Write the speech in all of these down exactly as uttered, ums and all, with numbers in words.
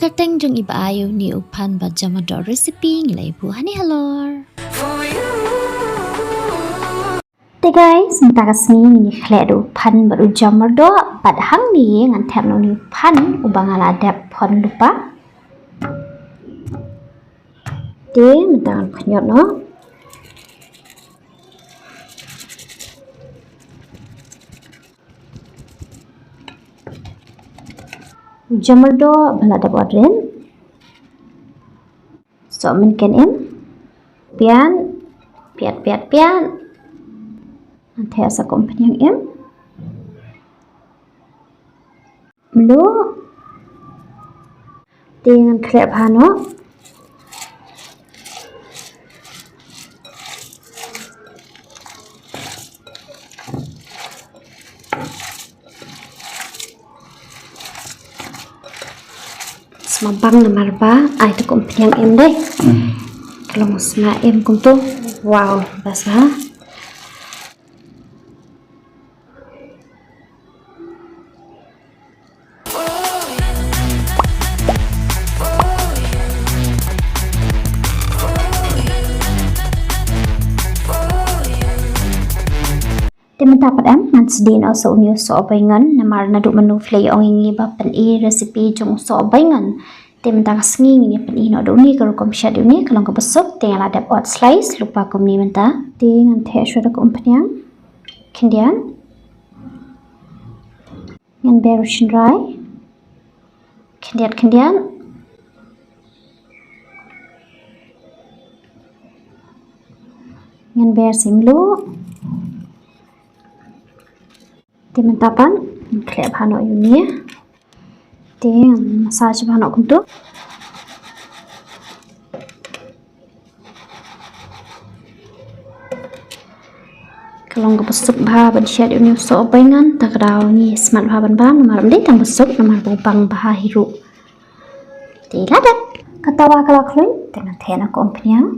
Kyrteng jong i Bah Ayu ni u phan bad jamar doh recipe ngi la ïa buh hangne halor. Te guys, mynta ka sngi ngi khleh da u phan bad u jamar doh bad hangne ngan thep noh une u phan uba nga la dep phon lypa. Te mynta ngan khñiot noh. U jamar doh ba la dep ot rit. Soh mynken im. Piat, piat, piat, piat. Ngan theh sa ka umphniang im. Mluh. Te ngan khleh bha noh. Sma bang namar ba ai te ka umphniang im dei. Hmm. Ka long sma im kumto. Wow, basa. Te mynta pat em ngan sdieh noh sa une u soh baingan namar naduh mynno phi la ïa ong ïa ngi ba pyni recipe jong u soh baingan. Te mynta ka sngi ngin ïa pyni noh da une ka rukom shet ïa une ka long kaba suk te nga la dep ot slice lypa kumne mynta. Te ngan theh shuwa da ka umphniang. Khyndiat. Ngan ber u shynrai. Khyndiat khyndiat. Ngan ber sa mluh. Te mynta pat ngan khleh bha noh ïa une. Te ngan massage bha noh kumto. Ka long kaba suk bha ban shet ïa une u soh baingan, ta ka daw ngi smat bha ban bam namar ym dei tang ba suk namar ba u bang bha hi ruh. Te la dep. Ka tawa ka la khlaiñ te ngan theh noh ka umphniang.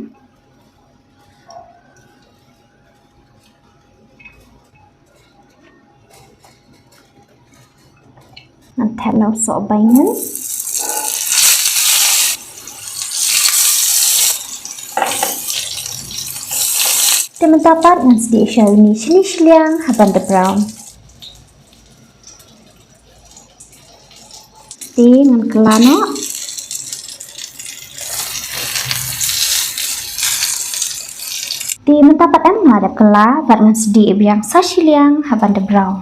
Ngan thep noh u soh baingan. Te mynta pat ngan sdieh sha une u chilli shiliang ha ban da brown. Te ngan kylla noh. Te mynta pat em nga dep kylla bad ngan sdieh biang sa shiliang ha ban da brown.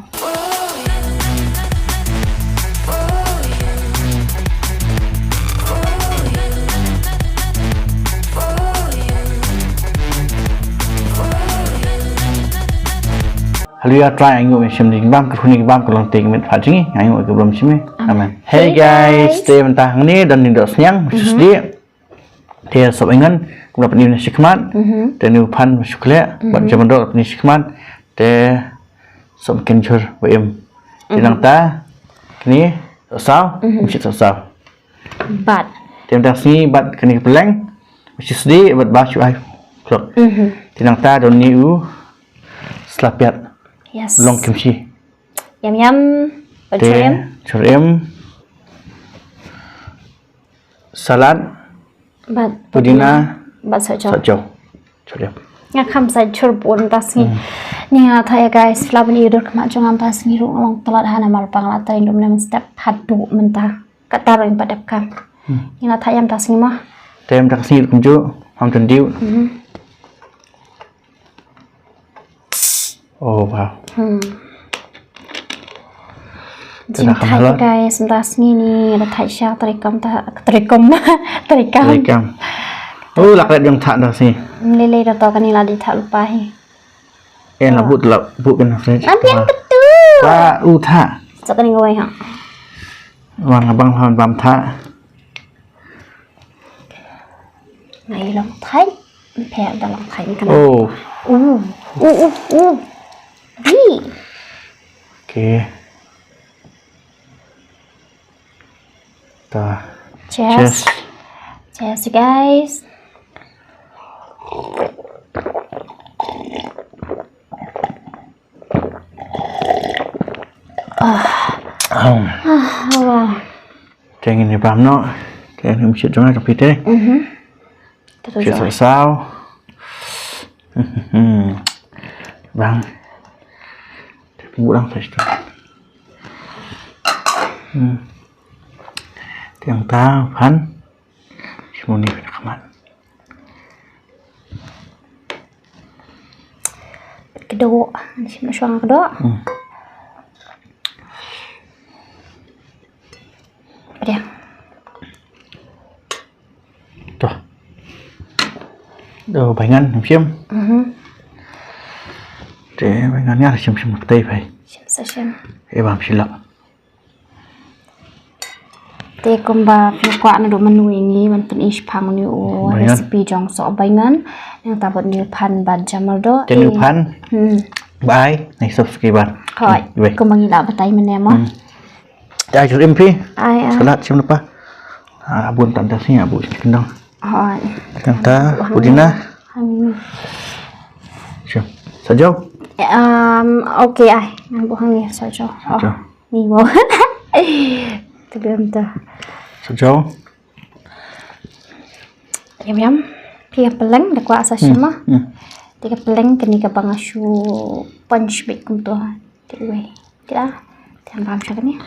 Haleluya, Trai, nga ïoh me shem ni bam, ka khuni bam, ka long te ka met pha jing, nga ïoh ka bam shim. Amen. Hey guys, te mynta hangne don ni doh sniang, shu sdieh. Te soh baingan, kumba pyni na shi khmat. Te ni u phan shu khleh, bad jamar doh pyni shi khmat. Te soh mynken jhur ba im. Te nangta kine soh saw, mshit soh saw. Bad te mynta sngi bad kane ka pylleng, mshit sdieh bad ba shu ai klok. Te nangta don ni u sla piat. Yes. Long kim shi. Yam yam. Bad te chur im. Chur im. Salad. Bad pudina. Bad sohjaw. Sohjaw. Chur im. Nga kham sa chur bun ta sngi. Ni nga thaya guys, phi lah ban ïoh dur khmat jong nga mynta sngi ruh nga long tlot ha namar ba nga la trei dum ne mynstep haduh mynta. Kata ruh ngim pat dep kam. Ni nga thaya mynta sngi mo. Te mynta sngi ruh kumjuh, ham tyndiw. Oh wow. Hmm. Jingthait guys, mynta sngi ni da thait sha treikam ta, treikam. Treikam. Treikam. Oh, la klet jong thah mynta sngi. Lele da to kani la di thah lypa hi. Eh, la but la but kan fridge. Ambiang betul. Ba u thah. Sa kani ngawai ha. Wan abang han bam thah. Ngai long thait. Phe da long thait kan. Oh. Uh. Uh uh uh. Di. Okay. Ta. Cheers. Cheers. Cheers guys. Ah. Ah, wow. Te ngin ïa bam noh. Te ngam shit jong nga jong phi te. Mhm. Te to shit jong. Saw saw. Hmm. Bang. Te phi buh lang sa shit. Hmm. Te nangta phan. Shim une phi na khmat. Kdoh, shim na shong kdoh. Hmm. Pdiang. To. Doh, baingan, shim. Mhm. Te, baingan nga shim, shim, te, bai. Shim sa shim. Eh, bam, shilak. Te kumba phi kwah naduh mynno ïa ngi ban pyni shaphang une u baingan. Recipe jong soh baingan. Nangta bad une u phan bad jamar doh. Te une u phan. Hmm. Bai, nai subscriber. Hoi. Bai. Kumba ngi la batai mynne mo. Hmm. Te ai im phi. Ai, ai. Salad shim lypa. Ah, bun tang da sini, ah, bun sini dong. Hoi. Nangta pudina. Hmm. Shim. Sa jaw. Eh, um, okay, ai. Ngan buh hangne sa jaw. Sa jaw. Ni mo. Te dum ta. Sa jaw. Yum, yum. Phi ka pylleng da kwah sa shim mo. Hmm. Te ka pylleng kane kaba nga shu punch beit kumto. Te wei. Te ah. Te bam sha kane.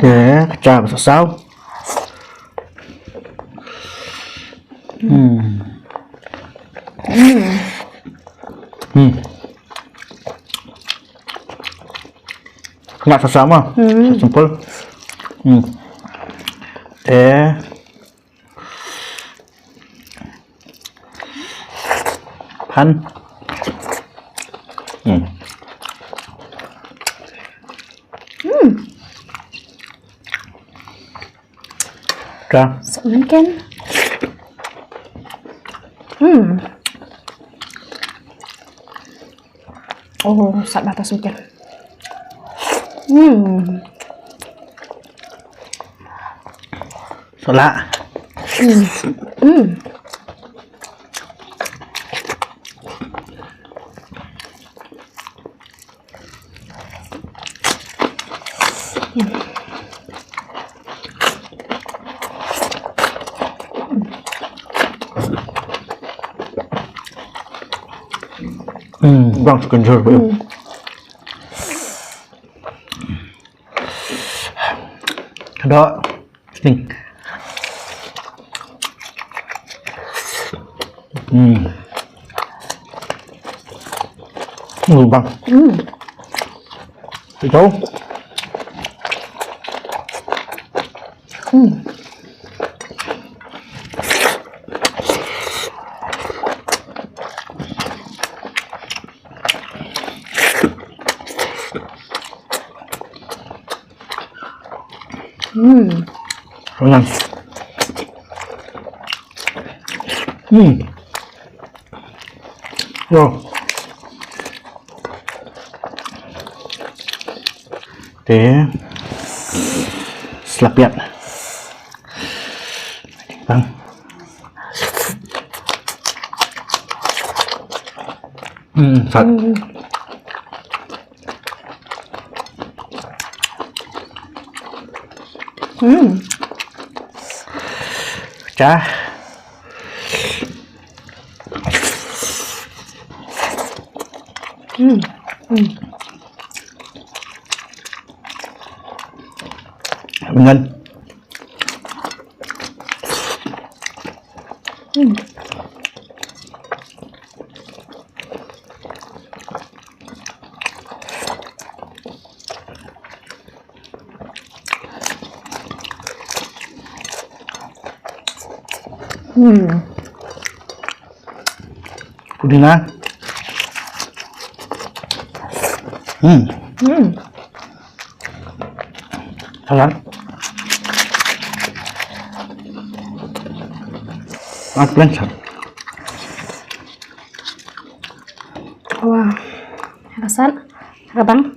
Te ka cha ba sa saw. Hmm. Hmm. Hmm. Nga sa sama. Hmm. Sa simple. Hmm. Eh. Phan. Hmm. Hmm. Ka. Sa mungkin. Hmm. Oh, sat bata sungkil. Hmm. Sola. Hmm. Hmm. Hmm, bang sekenjur. Hmm. Kada sting. Hmm. Lubang. Hmm. Itu. Hmm. Hmm. Kenyang. Hmm. Wow. Te. Slapiat. Bang. Hmm, sat. Hmm. Hmm. Pecah. Hmm. Hmm. Dengan. Hmm. Hmm. Pudina. Hmm. Hmm. Salad. At plan sa. Wah. Rasat. Rabang.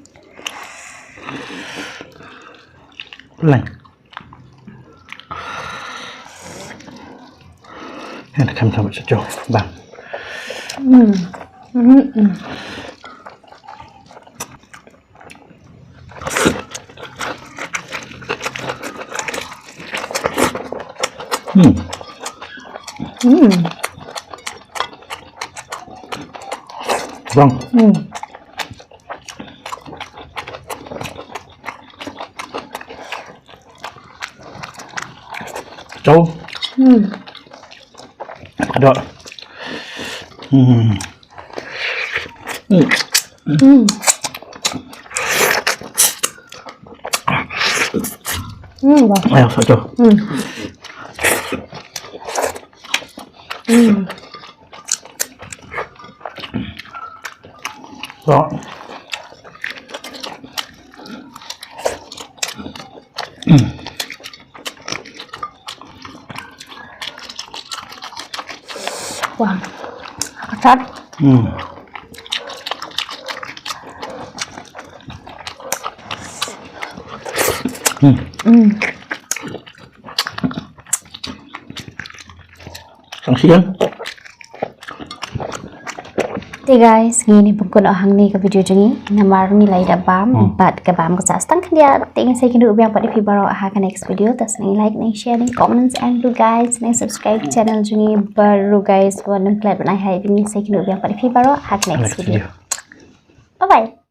Plan. Yan, kam sama sa jong. Bang. Hmm. Hmm, hmm. Hmm. Hmm. Bang. Hmm. Chau. Hmm. Ada. Hmm. Hmm. Hmm. Hmm, bah. Ayo, satu. Hmm. Hmm. So. Wah, ketat. Hmm. Hmm. Hmm. Sang sian. Te guys, ngi ni pynkuno hangne ka video jong ngi. Namar ngi la ïa bam, hmm, bad ka bam ka sa stang khyndiat. Te ngin sa ïakynduh biang pat ïa phi baroh ha ka next video. Te sa ngi like, ngi share, ngi comments and do guys, ngi subscribe channel jong ngi baroh guys. Wan nang klet ban ai hai ngi sa ïakynduh biang pat ïa phi baroh ha ka next video. Bye bye.